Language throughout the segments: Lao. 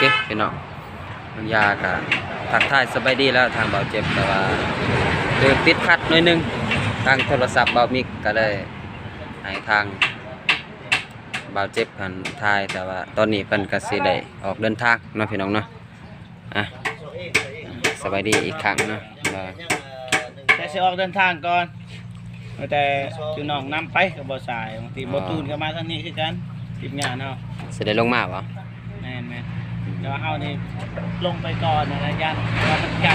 ເອີ ພີ່ນ້ອງ ບາງຢ່າກໍທັກທາຍສະບາຍດີແລ້ວທາງບ່າວເຈັບ ແຕ່ວ່າຖືກຕິດຂັດໜ້ອຍໜຶ່ງ ທາງໂທລະສັບບ່າວມິກກໍເລີຍໃຫ້ທາງບ່າວເຈັບຫັ້ນຖ່າຍ ແຕ່ວ່າຕອນນີ້ເພິ່ນກໍຊິໄດ້ອອກເດີນທາງເນາະ ພີ່ນ້ອງເນາະ. ອ່ະ ສະບາຍດີອີກຄັ້ງເນາະ ແຕ່ຊິອອກເດີນທາງກ່ອນ ແຕ່ຈຸນ້ອງນຳໄປກັບບໍ່ສາຍ ບາງທີບໍ່ຕູນກໍມາທາງນີ້ຄືກັນ ທີມງານເຮົາ ຊິໄດ້ລົງມາບໍ່? ແມ່ນໆ ແຕ່ວ່າເຮົານີ້ລົງໄປກ່ອນນະ ຢ້ານວ່າມັນໄກ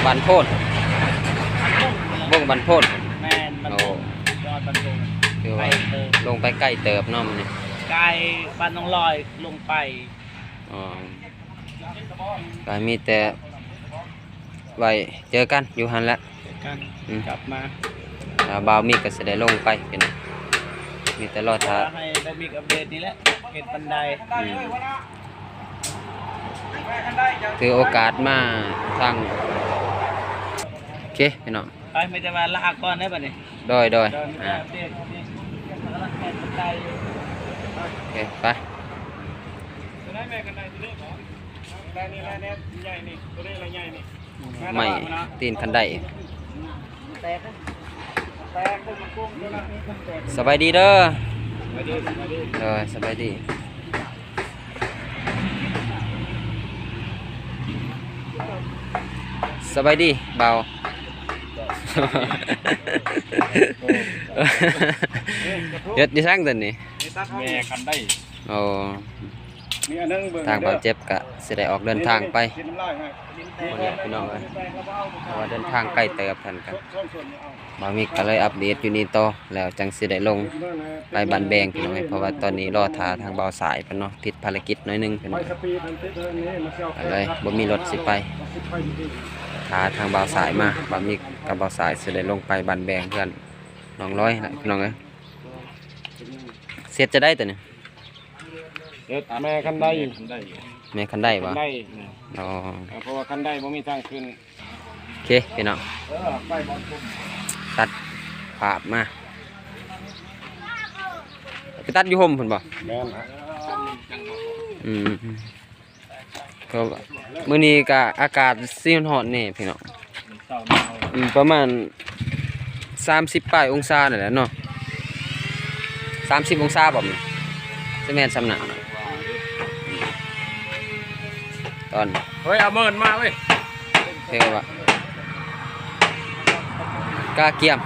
ບ້ານໂພນ ບ້ານໂພນ ວົງບ້ານໂພນ ແມ່ນ ບ້ານໂພນ ໂອ້ ຍອດບ້ານໂພນ ຄືວ່າລົງໄປໄກເຕີບເນາະ ມື້ນີ້ ໄກ ບ້ານໜອງລອຍລົງໄປ ອໍ ກໍມີແຕ່ໄວ້ເຈີກັນຢູ່ຫັ້ນແຫຼະ ເຈີກັນ ອືມ ກັບມາ ອ່າ ບ່າວມິກກໍຊິໄດ້ລົງໄປ ພີ່ນ້ອງ ມີແຕ່ລໍຖ້າ ໃຫ້ບ່າວມິກອັບເດດນີ້ແຫຼະ ເຮັດບັນໄດ ອືມ ຖືໂອກາດມາທາງ ໂອເຄ ພີ່ນ້ອງ ໄປ ມີແຕ່ວ່າລາກ່ອນເດີບັດນີ້ ໂດຍ ໂດຍ ອ່າ ໂອເຄ ໄປ ໄມ້ຕີນຄັນໄດ ສະບາຍດີເດີ ໂດຍ ສະບາຍດີ ສະບາຍດີບ່າວ ເຮັດຢູ່ທາງໃດນີ້ ແມ່ຄັນໄດ ໂອ້ ທາງບ່າວເຈັບກະຊິໄດ້ອອກເດີນທາງໄປ ພີ່ນ້ອງເອີຍ ເພາະວ່າເດີນທາງໄກເຕີບ ທ່ານກະ ບ່າວມິກກະເລີຍອັບເດດຢູ່ນີ້ຕໍ່ ແລ້ວຈັ່ງຊິໄດ້ລົງໄປບ້ານແບງ ພີ່ນ້ອງເອີຍ ເພາະວ່າຕອນນີ້ລໍຖ້າທາງບ່າວສາຍເພິ່ນເນາະ ຕິດພາລະກິດໜ້ອຍໜຶ່ງ ພີ່ນ້ອງເອີຍ ກະເລີຍບໍ່ມີລົດຊິໄປ ຖ້າທາງບ່າວສາຍມາ ບ່າວມິກກັບບ່າວສາຍຊິໄດ້ລົງໄປບ້ານແບງ ເພື່ອນນ້ອງລອຍລະ ພີ່ນ້ອງເອີຍ ເສັດຈະໄດ້ໂຕນີ້ ເຮັດແມ່ຄັນໄດ ແມ່ຄັນໄດບໍ່? ຄັນໄດ ອໍ ເອີ ເພາະວ່າຄັນໄດບໍ່ມີທາງຂຶ້ນ ໂອເຄ ພີ່ນ້ອງ ເອີ ໄປບໍ່ ຕັດພາບມາ ໄປຕັດຢູ່ຮົ່ມພຸ້ນບໍ່? ແມ່ນ ອືມ ກໍມື້ນີ້ກໍອາກາດຊິຮ້ອນແດ່ພີ່ນ້ອງ ອືມ ປະມານສາມສິບປາຍອົງສານີ້ແຫຼະເນາະ ສາມສິບອົງສາບໍ່ ຊິແມ່ນສ່ຳນັ້ນ ຕອນ ເຮີ້ຍ ເອົາເມີນມາເວີຍ ເພງວ່າ ກາກຽມ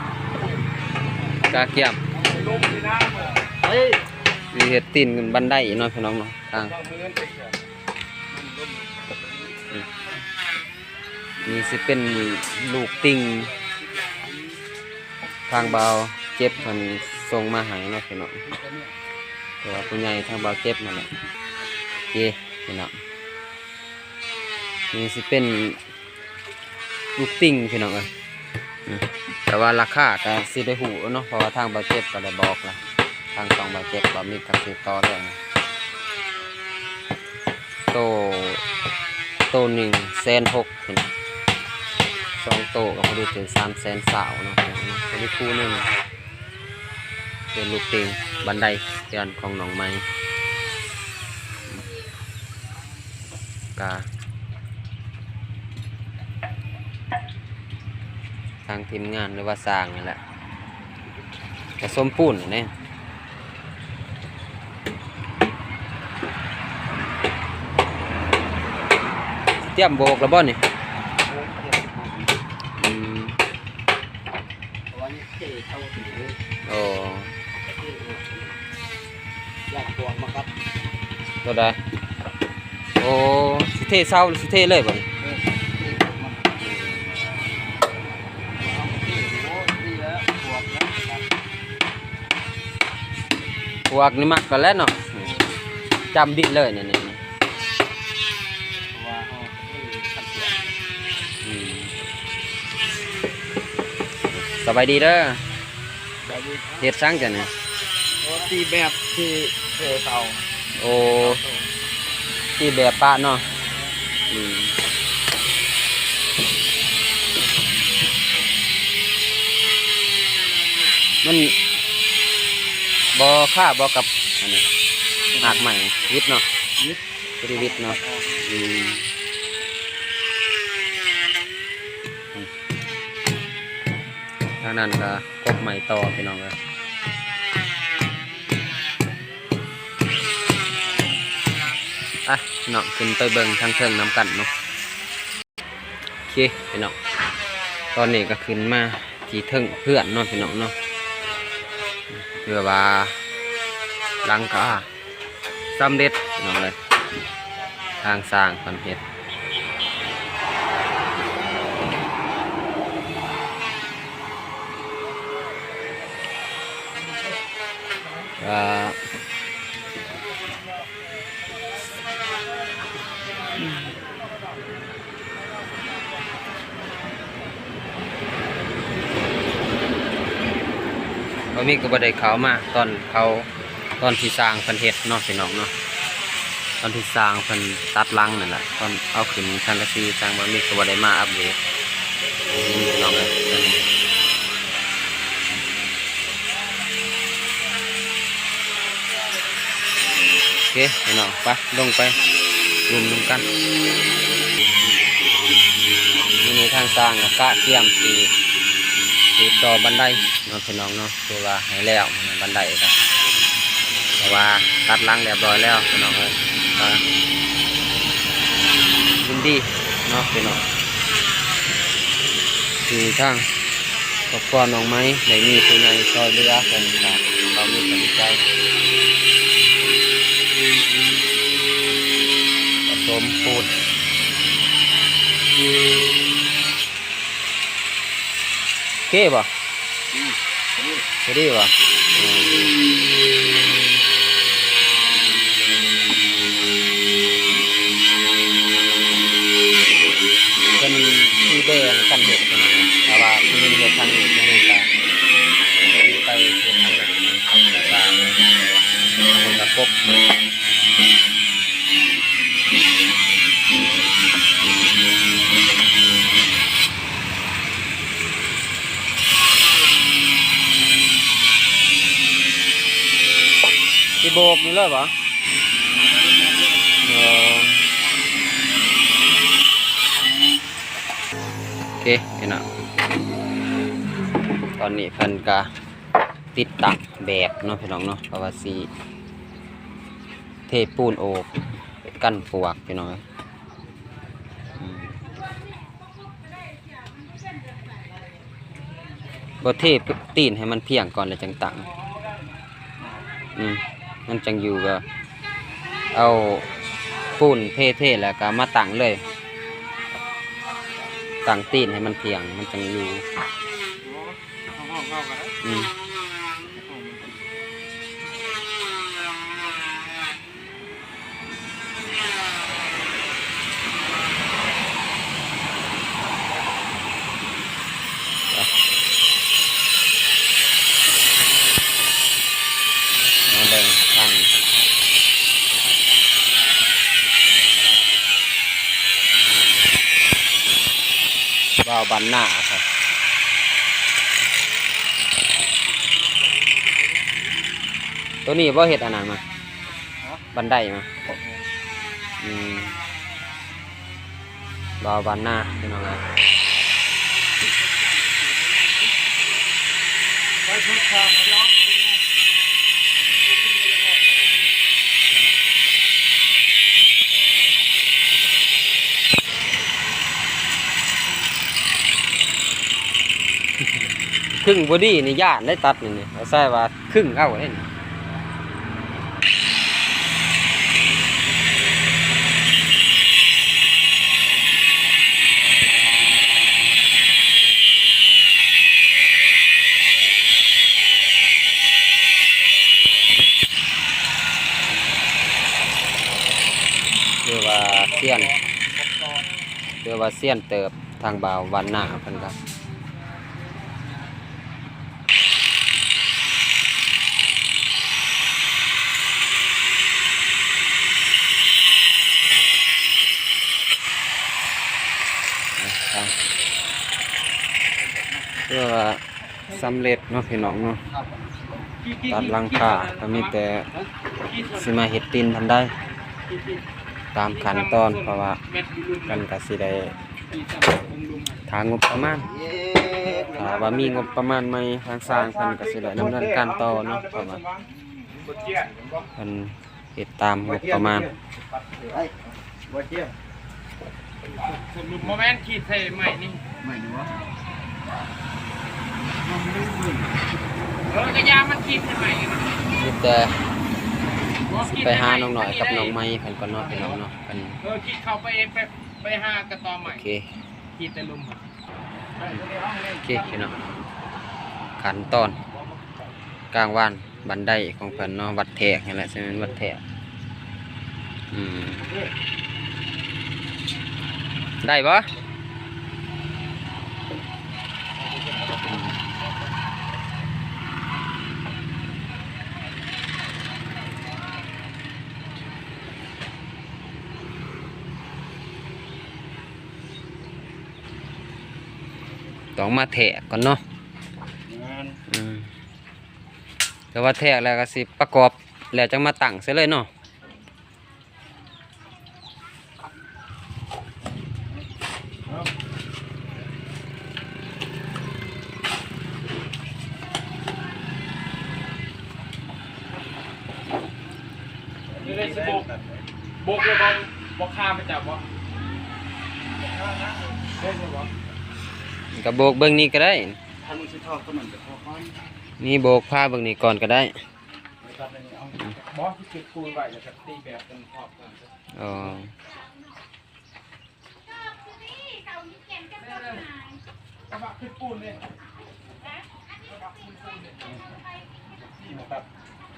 ກາກຽມ ເຮີ້ຍ ຊິເຮັດຕີນບັນໄດເນາະ ພີ່ນ້ອງເນາະ ທາງ ນີ້ຊິເປັນລູກຕິ່ງ ທາງບ່າວເຈັບເພິ່ນສົ່ງມາໃຫ້ເນາະ ພີ່ນ້ອງ ແຕ່ວ່າຜູ້ໃຫຍ່ທາງບ່າວເຈັບນັ້ນແຫຼະ ເກ ພີ່ນ້ອງ ນີ້ຊິເປັນ ລູກຕິ່ງ ພີ່ນ້ອງເອີຍ ອືມ ແຕ່ວ່າລາຄາກໍຊິໄດ້ຮູ້ເນາະ ເພາະວ່າທາງບ່າວເຈັບກໍໄດ້ບອກລະ ທາງຊ່ອງບ່າວເຈັບ ບ່າວມິກກໍຊິຕໍ່ເລື່ອງ ໂຕ ໂຕໜຶ່ງແສນຫົກ ພີ່ນ້ອງ ສອງໂຕກໍພໍດີເຖິງສາມແສນຊາວເນາະ ພໍດີຄູ່ໜຶ່ງ ເປັນລູກຕິ່ງບັນໄດເຮືອນຂອງນ້ອງໃໝ່ ກະທາງທີມງານ ຫຼືວ່າຊ່າງນີ້ແຫຼະ ກະສົມປູນນີ້ ຕຽມໂບກແລ້ວບໍ່ນີ້? ອືມ ເພາະວ່ານີ້ເທເຊົາເລີຍ ໂອ້ ເທເອົາ ຢ້ານປວກມາກັດ ໂຕໃດ? ໂອ້ ຊິເທເຊົາ ຊິເທເລີຍບໍ່ນີ້? ເອີ ເທເອົາມາ ເອົາມາເທ ໂອ້ ດີແລ້ວ ປວກແລ້ວ ປວກນີ້ມັກກັນແລ້ວເນາະ ຈຳດິນເລີຍນີ້ ນີ້ ນີ້ ອືມ ສະບາຍດີເດີ ເຮັດສັງຈັ່ງນີ້? ໂອ້ ຕີແບບທີ່ເທເຊົາ ໂອ້ ຕີແບບປະເນາະ ອືມ ມັນບໍ່ຄາບໍ່ກັບອັນນີ້ ຮາກໄມ້ຫວິດເນາະ. ບໍ່ໄດ້ວິດເນາະ. ອືມ ທາງນັ້ນກໍກົບໃໝ່ຕໍ່ພີ່ນ້ອງເອີຍ. ໄປພີ່ນ້ອງ ຂຶ້ນໄປເບິ່ງທາງເທິງນຳກັນເນາະ. ໂອເຄພີ່ນ້ອງ ຕອນນີ້ກໍຂຶ້ນມາທີ່ເທິງເຮືອນເນາະພີ່ນ້ອງເນາະ. ຖືວ່າຫຼັງຄາສຳເລັດພີ່ນ້ອງເອີຍ ທາງຊ່າງເພິ່ນເຮັດ ອ່າ ບ່າວມິກກໍບໍ່ໄດ້ເຂົ້າມາຕອນເຂົາ ຕອນທີ່ຊ່າງເພິ່ນເຮັດເນາະພີ່ນ້ອງເນາະ. ຕອນທີ່ຊ່າງເພິ່ນຕັດຫຼັງນັ້ນແຫຼະ ຕອນເອົາຂຶ້ນສັງກະສີ ຊ່າງບ່າວມິກກໍບໍ່ໄດ້ມາອັບເດດພີ່ນ້ອງເອີຍ. ໂອເຄພີ່ນ້ອງ ໄປ ລົງໄປລຸ່ມນຳກັນ. ມື້ນີ້ທາງຊ່າງກໍກະກຽມຊິ ຊິຕໍ່ບັນໄດເນາະພີ່ນ້ອງເນາະ ຄືວ່າໃຫ້ແລ້ວບັນໄດກໍ ເພາະວ່າຕັດຫຼັງຮຽບຮ້ອຍແລ້ວພີ່ນ້ອງເອີຍ. ກໍຍິນດີເນາະພີ່ນ້ອງ ທີ່ທາງ ຄອບຄົວນ້ອງໄມ້ໄດ້ມີຜູ້ໃຫຍ່ຊ່ອຍເຫຼືອເພິ່ນ ກໍເຮົາມີກຳລັງໃຈ ປະສົມປູນ ໂອເຄບໍ່? ອືມ ພໍດີ ພໍດີບໍ່? ອືມ ເພິ່ນຊິແບ່ງກັນເຮັດ ແຕ່ວ່າຜູ້ໜຶ່ງເຮັດທາງນີ້ ຜູ້ໜຶ່ງກໍຊິໄປເຮັດທາງນັ້ນ ແລ້ວກໍເພິ່ນກໍກົບ ຊິໂບກນີ້ເລີຍບໍ່? ເອີ ໂອເຄພີ່ນ້ອງ ຕອນນີ້ເພິ່ນກະຕິດຕັ້ງແບບເນາະພີ່ນ້ອງເນາະ ເພາະວ່າຊິເທປູນໂອບກັນປວກພີ່ນ້ອງເອີຍ. ອືມ ບໍ່ ເທຕີນໃຫ້ມັນພຽງກ່ອນ ແລ້ວຈັ່ງຕັ້ງ ອືມ ມັນຈັ່ງຢູ່ ກໍເອົາປູນເທໆ ແລ້ວກໍມາຕັ້ງເລີຍ ຕັ້ງຕີນໃຫ້ມັນພຽງ ມັນຈັ່ງຢູ່. ອືມ ມາເບິ່ງທາງບ່າວບ້ານນາຄັບ ໂຕນີ້ບໍ່ເຮັດອັນນັ້ນມາ ບັນໄດມາ ອືມ ບ່າວບ້ານນາ ພີ່ນ້ອງເອີຍ. ຄຶ່ງບໍ່ດີນີ້ ຢ້ານໄດ້ຕັດນີ້ ອາໄສວ່າ ຄຶ່ງເອົາເດ້ນີ້ ຖືວ່າຊຽນ ຖືວ່າຊຽນເຕີບ ທາງບ່າວບ້ານນາເພິ່ນກໍ ເພື່ອວ່າສຳເລັດເນາະ ພີ່ນ້ອງເນາະ ຕັດຫຼັງຄາ ກໍມີແຕ່ຊິມາເຮັດຕີນບັນໄດ. ຕາມຂັ້ນຕອນ ເພາະວ່າເພິ່ນກໍຊິໄດ້ ຖ້າງົບປະມານ ຖ້າວ່າມີງົບປະມານໃໝ່ ທາງຊ່າງເພິ່ນກໍຊິໄດ້ດຳເນີນການຕໍ່ເນາະ ເພາະວ່າເພິ່ນເຮັດຕາມງົບປະມານ. ບໍ່ແມ່ນຂີດໃສ່ໄມ້ນີ້ ໄມ້ນີ້ຫວາ? ເອີ ກະຢ່າມັນຂີດໃສ່ໄມ້ນີ້ ມີແຕ່ ບໍ່ ຊິໄປຫານ້ອງນ້ອຍກັບນ້ອງໃໝ່ເພິ່ນກ່ອນເນາະ ພີ່ນ້ອງເນາະ ເພິ່ນ ເອີ ຂີດເຂົ້າໄປ ໄປ ໄປຫາກະຕໍໄມ້ ໂອເຄ ຂີດແຕ່ລຸ່ມ ໂອເຄ ພີ່ນ້ອງ ຂັ້ນຕອນກາງວານ ບັນໄດຂອງເພິ່ນເນາະ ວັດແທກຫັ້ນແຫຼະ ຊິແມ່ນວັດແທກ ອືມ ໄດ້ບໍ່? ຕ້ອງມາແທກກ່ອນເນາະ ແມ່ນ ອືມ ແຕ່ວ່າແທກແລ້ວກໍຊິປະກອບ ແລ້ວຈັ່ງມາຕັ້ງໃສ່ເລີຍເນາະ. ໂບກແລ້ວບໍ່ ບໍ່ຄາມາຈັບບໍ່? ໂບກແລ້ວບໍ່? ກໍໂບກເບິ່ງນີ້ກໍໄດ້ ຖ້າມັນຊິຖອກຕົວນັ້ນກໍຖອກກ່ອນ ນີ້ໂບກພາເບິ່ງນີ້ກ່ອນກໍໄດ້ ບໍ່ ຊິເກັບປູນໄວ້ ແລ້ວກໍຕີແບບເປັນຮອບກ່ອນ. ອໍ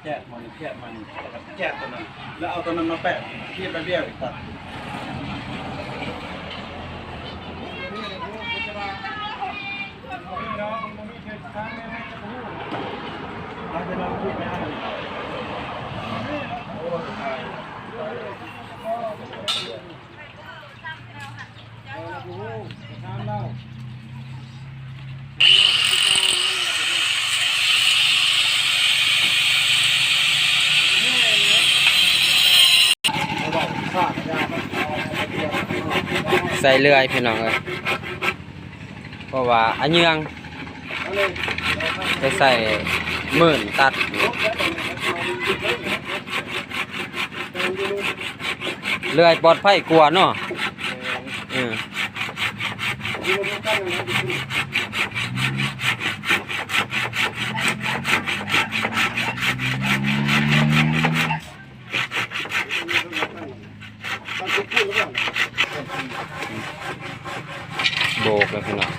ແຈກມານີ້ ແຈກມານີ້ ແລ້ວກໍແຈກຕົວນັ້ນ ແລ້ວເອົາຕົວນັ້ນມາແປະ ເຮັດແບບດຽວອີກ ຕັດ. ໃສ່ເລື່ອຍ ພີ່ນ້ອງເອີຍ ເພາະວ່າອາເຍືອງ ໄປໃສ່ໝື່ນຕັດ ເລື່ອຍປອດໄພກວ່າເນາະ ເອີ. ໂບກແລ້ວພີ່ນ້ອງ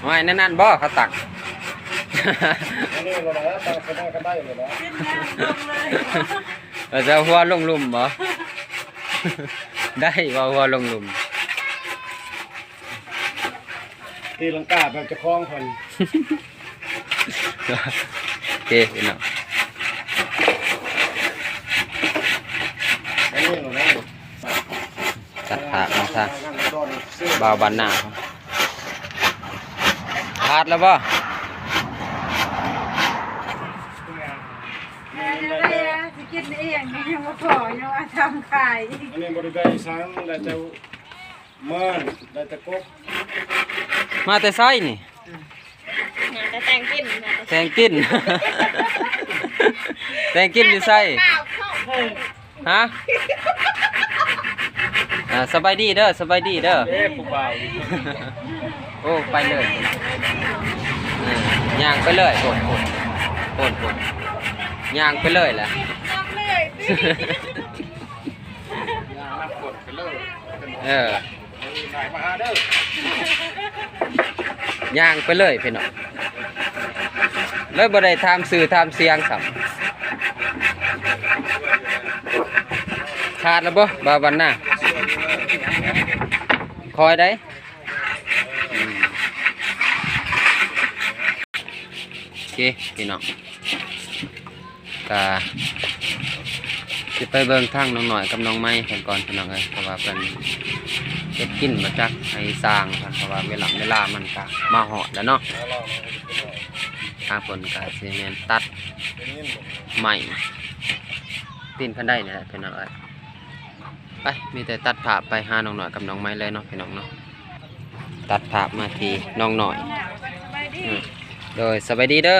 ໄວ້ໃນນັ້ນບໍ່ ເຂົາຕັກ ອັນນີ້ໂລດແລ້ວ ຕັ້ງສະໜ້າກັນໄດ້ໂລດແລ້ວ ເປັນງານລົງເລີຍ ວ່າຈະເອົາຫົວລົງລຸ່ມບໍ່? ໄດ້ບໍ່ ເອົາຫົວລົງລຸ່ມ? ຕີລັງກາແບບເຈົ້າຂອງເພິ່ນ ໂອເຄ ພີ່ນ້ອງ ອັນນີ້ໂລດແລ້ວ ຕັດພາບມາທາງບ່າວບ້ານນາ ຂາດແລ້ວບໍ່? ຊິກິນເອງ ຍັງບໍ່ພໍ ຍັງວ່າທຳຂາຍອີກ ອັນນີ້ບໍ່ໄດ້ໄດ້ສັງ ໄດ້ແຕ່ເມີນ ໄດ້ແຕ່ກົບ ມາແຕ່ໃສນີ້? ມາແຕ່ແຕ່ງກິນ ມາແຕ່ແຕ່ງກິນ ແຕ່ງກິນຢູ່ໃສ? ຮະ? ອ່າ ສະບາຍດີເດີ ສະບາຍດີເດີ ເອີ ຜູ້ບ່າວ ໂອ້ ໄປເລີຍ ເອີ ຍ່າງໄປເລີຍ ໂພດ ໂພດ ໂພດ ໂພດ ຍ່າງໄປເລີຍແຫຼະ ຍ່າງນຳຄົນໄປເລີຍ ເອີ. ຍ່າງໄປເລີຍພີ່ນ້ອງ ເລີຍບໍ່ໄດ້ຖາມຊື່ຖາມສຽງຊ້ຳ ຂາດແລ້ວບໍ່ ບ່າວບ້ານນາ? ຄ່ອຍໄດ໋ ອືມ ໂອເຄ ພີ່ນ້ອງ ກະ ຊິໄປເບິ່ງທາງນ້ອງນ້ອຍກັບນ້ອງໄມເພິ່ນກ່ອນພີ່ນ້ອງເອີຍ ເພາະວ່າເພິ່ນເຮັດກິນມາຈັກໃຫ້ຊ່າງເພິ່ນ ເພາະວ່າເວລາ ເວລາມັນກະມາຮອດແລ້ວເນາະ. ທາງເພິ່ນກະຊິແມ່ນຕັດໄມ້ ປີນຂັ້ນໄດນີ້ແຫຼະພີ່ນ້ອງເອີຍ. ໄປ ມີແຕ່ຕັດພາບໄປຫານ້ອງນ້ອຍກັບນ້ອງໄມເລີຍເນາະພີ່ນ້ອງເນາະ. ຕັດພາບມາທີ່ນ້ອງນ້ອຍ. ອືມ ໂດຍ ສະບາຍດີເດີ.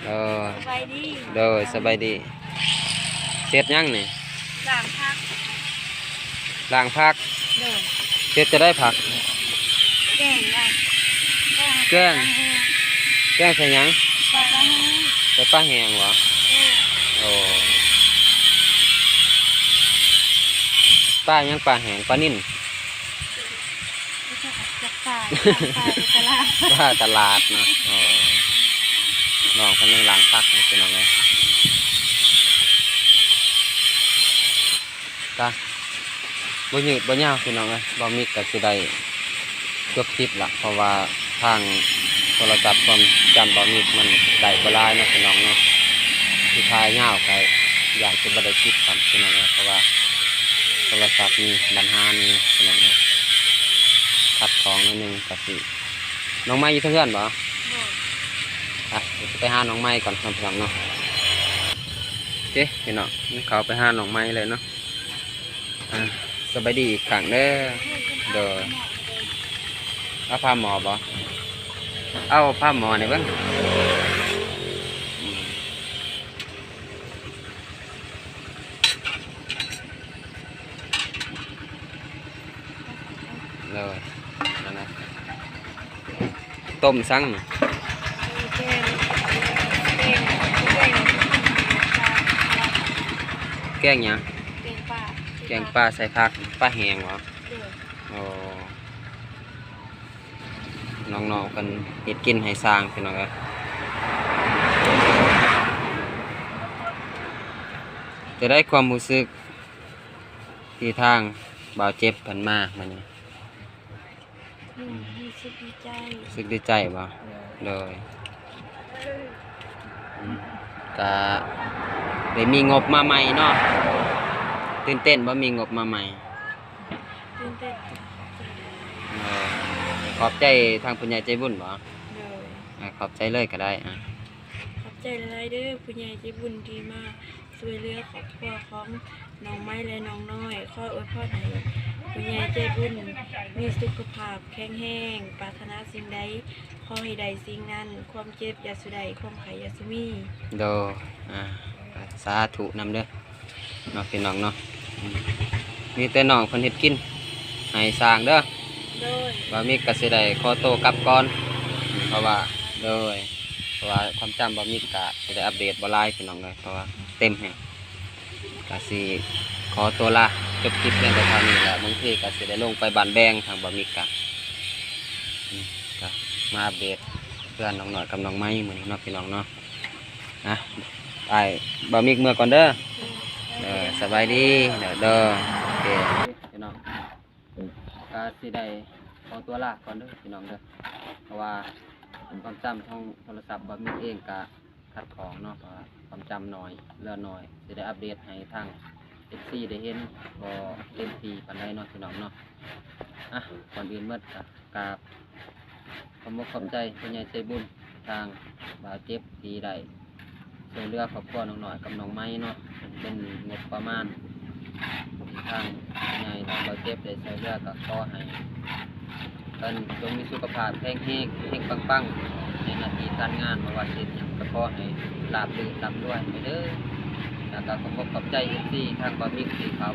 ໂດຍ ສະບາຍດີ. ໂດຍ ສະບາຍດີ. ເຮັດຫຍັງນີ້? ລ້າງຜັກ. ລ້າງຜັກ? ໂດຍ. ເຮັດຈະໄດ້ຜັກ? ແກງ ແກງ ແກງໃສ່ຫຍັງ? ປາ ປາແຫ້ງ. ໃສ່ປາແຫ້ງຫວາ? ໂດຍ. ໂອ້ ປາຫຍັງ? ປາແຫ້ງ ປານິນ? ຈັກປາ ປາຢູ່ຕະຫຼາດ ປາຕະຫຼາດເນາະ. ອໍ ນ້ອງເພິ່ນຍັງລ້າງຜັກຢູ່ພີ່ນ້ອງເອີຍ. ກະບໍ່ຍືດບໍ່ຍາວພີ່ນ້ອງເອີຍ ບ່າວມິກກະຊິໄດ້ຈົບຄລິບລະ ເພາະວ່າທາງໂທລະສັບຄວາມຈຳບ່າວມິກມັນໄດ້ບໍ່ຫຼາຍເນາະພີ່ນ້ອງເນາະ. ຊິຖ່າຍຍາວກະຢ້ານຊິບໍ່ໄດ້ຄລິບຊ້ຳພີ່ນ້ອງເອີຍ ເພາະວ່າໂທລະສັບມີບັນຫາແດ່ພີ່ນ້ອງເອີຍ. ຂັດຂ້ອງໜ້ອຍໜຶ່ງກະຊິ ນ້ອງໄມຢູ່ເທິງເຮືອນບໍ່? ບໍ່. ອ່ະ ດຽວຊິໄປຫານ້ອງໄມກ່ອນເນາະພີ່ນ້ອງເນາະ. ໂອເຄພີ່ນ້ອງ ເຂົ້າໄປຫານ້ອງໄມເລີຍເນາະ. ອ່າ ສະບາຍດີອີກຄັ້ງເດີ. ໂດຍ. ເອົາຜ້າໝໍ້ບໍ່? ເອົາຜ້າໝໍ້ໃຫ້ເບິ່ງ. ໂດຍ ນັ້ນນະ ຕົ້ມສັງ? ແກງ ແກງ ແກງ ແກງຫຍັງ? ແກງປາ ແກງປາໃສ່ຜັກ ປາແຫ້ງຫວາ? ໂດຍ. ໂອ້ ນ້ອງໆ ເພິ່ນເຮັດກິນໃຫ້ຊ່າງພີ່ນ້ອງເອີຍ. ຈະໄດ້ຄວາມຮູ້ສຶກ ທີ່ທາງບ່າວເຈັບເພິ່ນມາມື້ນີ້? ອືມ ຮູ້ສຶກດີໃຈ. ຮູ້ສຶກດີໃຈບໍ່? ໂດຍ ໂດຍ. ອືມ ກະໄດ້ມີງົບມາໃໝ່ເນາະ. ຕື່ນເຕັ້ນບໍ່ ມີງົບມາໃໝ່? ຕື່ນເຕັ້ນ. ເອີ ຂອບໃຈທາງຜູ້ໃຫຍ່ໃຈບຸນບໍ່? ໂດຍ. ອ່າ ຂອບໃຈເລີຍກະໄດ້. ອ່າ ຂອບໃຈຫຼາຍໆ ເດີ ຜູ້ໃຫຍ່ໃຈບຸນທີ່ມາ ຊ່ວຍເຫຼືອຄອບຄົວຂອງນ້ອງໄມ ແລະ ນ້ອງນ້ອຍ. ຂໍອວຍພອນໃຫ້ຜູ້ໃຫຍ່ໃຈບຸນມີສຸຂະພາບແຂງແຮງ, ປາດຖະໜາສິ່ງໃດຂໍໃຫ້ໄດ້ສິ່ງນັ້ນ, ຄວາມເຈັບຢ່າສູ່ໄດ້, ຄວາມໄຂ້ຢ່າສູ່ມີ. ໂດຍ ອ່າ ສາທຸນຳເດີເນາະ ພີ່ນ້ອງເນາະ. ອືມ ມີແຕ່ນ້ອງເພິ່ນເຮັດກິນໃຫ້ຊ່າງເດີ. ໂດຍ. ບ່າວມິກກະຊິໄດ້ຂໍໂຕກັບກ່ອນ ເພາະວ່າ ໂດຍ ເພາະວ່າຄວາມຈຳບ່າວມິກກະຊິໄດ້ອັບເດດບໍ່ຫຼາຍ ພີ່ນ້ອງເອີຍ ເພາະວ່າເຕັມແຮງ. ກະຊິຂໍຕົວລາຈົບຄລິບພຽງແຕ່ເທົ່ານີ້ແຫຼະ. ບາງທີກະຊິໄດ້ລົງໄປບ້ານແບງ ທາງບ່າວມິກກະ ອືມ ກະມາອັບເດດເຮືອນນ້ອງນ້ອຍກັບນ້ອງໄມມື້ນີ້ເນາະ ພີ່ນ້ອງເນາະ. ອ່ະ ອ້າຍບ່າວມິກເມືອກ່ອນເດີ. ເອີ ສະບາຍດີເດີ. ໂອເຄ ພີ່ນ້ອງ ກະຊິໄດ້ຂໍຕົວລາກ່ອນເດີ ພີ່ນ້ອງເດີ ເພາະວ່າຄວາມຈຳຂອງໂທລະສັບບ່າວມິກເອງກະ ຂັດຂ້ອງເນາະ ເພາະວ່າຄວາມຈຳໜ້ອຍ ເຫຼືອໜ້ອຍ ຊິໄດ້ອັບເດດໃຫ້ທາງເອັຟຊີໄດ້ເຫັນບໍ່ເຕັມທີ່ປານໃດເນາະ ພີ່ນ້ອງເນາະ. ອ່ະ ກ່ອນອື່ນໝົດກະກາບຂອບອົກຂອບໃຈຜູ້ໃຫຍ່ໃຈບຸນ ທາງບ່າວເຈັບທີ່ໄດ້ຊ່ວຍເຫຼືອຄອບຄົວນ້ອງນ້ອຍກັບນ້ອງໄມເນາະ ເປັນງົບປະມານ ທາງຜູ້ໃຫຍ່ທາງບ່າວເຈັບໄດ້ຊ່ວຍເຫຼືອ ກໍຂໍໃຫ້ເພິ່ນຈົ່ງມີສຸຂະພາບແຂງແຮງ ເຮັງປັງໆ ໃນໜ້າທີ່ການງານ ບໍ່ວ່າເຮັດຫຍັງກໍຂໍໃຫ້ລາບລື່ນລ່ຳລວຍໄປເດີ. ແລ້ວກໍຂອບອົກຂອບໃຈເອັຟຊີທາງບ່າວມິກທີ່ເຂົ້າ